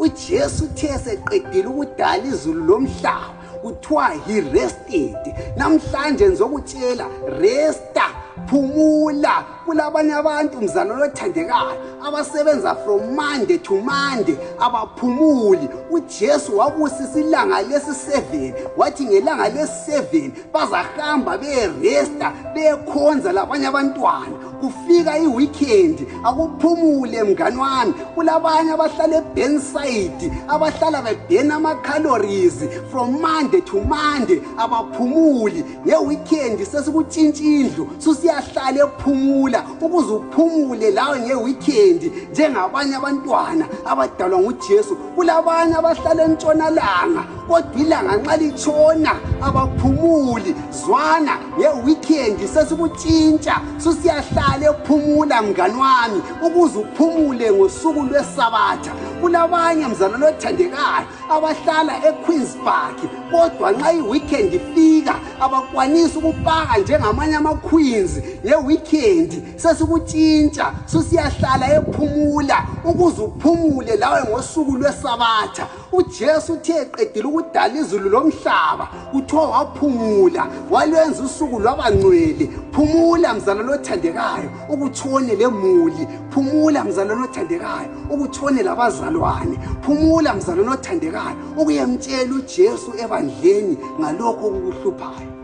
UJesu uthe seqedile ukudala izulu lomhlaba, kuthiwa he rested. Namhlanje ngizokutshela, resta, phumula. Kulabanye abantu, mzalwane othandekayo, abasebenza from Monday to Monday, abaphumuli. UJesu wabusisa ilanga lesi-7, wathi ngelanga lesi-7 bazahamba beyeresta, beyekhonza labanye abantwana. Kufika i-weekend, akuphumule, mngani wami. Kulabanye abahlala eBurnside, abahlala bebhena ama-calories from Monday to Monday, abaphumuli. Nge-weekend sesikutshintsha indlu, susiyahlala ephumula ukuze uphumule lawe nge-weekend njengabanye abantwana abadalwa nguJesu. Kulabanye abahlala entshonalanga, kodwa ilanga nxa litshona abaphumuli. Zwana, nge-weekend sesikutshintsha, susiyahlala ephumula, mngani wami, ukuze uphumule ngosuku lwesabatha. Kulabanye, mzalwane othandekayo, abahlala eQueens Park, kodwa nxa i-weekend ifika abakwanisi ukupaka njengamanye ama-queens. Nge-weekend sesikutshintsha, susiyahlala ephumula ukuze uphumule lawe ngosuku lwesabatha. UJesu uthe eqedile ukudala izulu lomhlaba, kuthiwa waphumula, walwenza usuku lwabangcwele. Phumula, mzalwane othandekayo, ukutshone lemuli. Phumula, mzalwane othandekayo, ukutshone labazalwane. Phumula, mzalwane othandekayo, ukuyemtshela uJesu ebandleni ngalokho okukuhluphayo.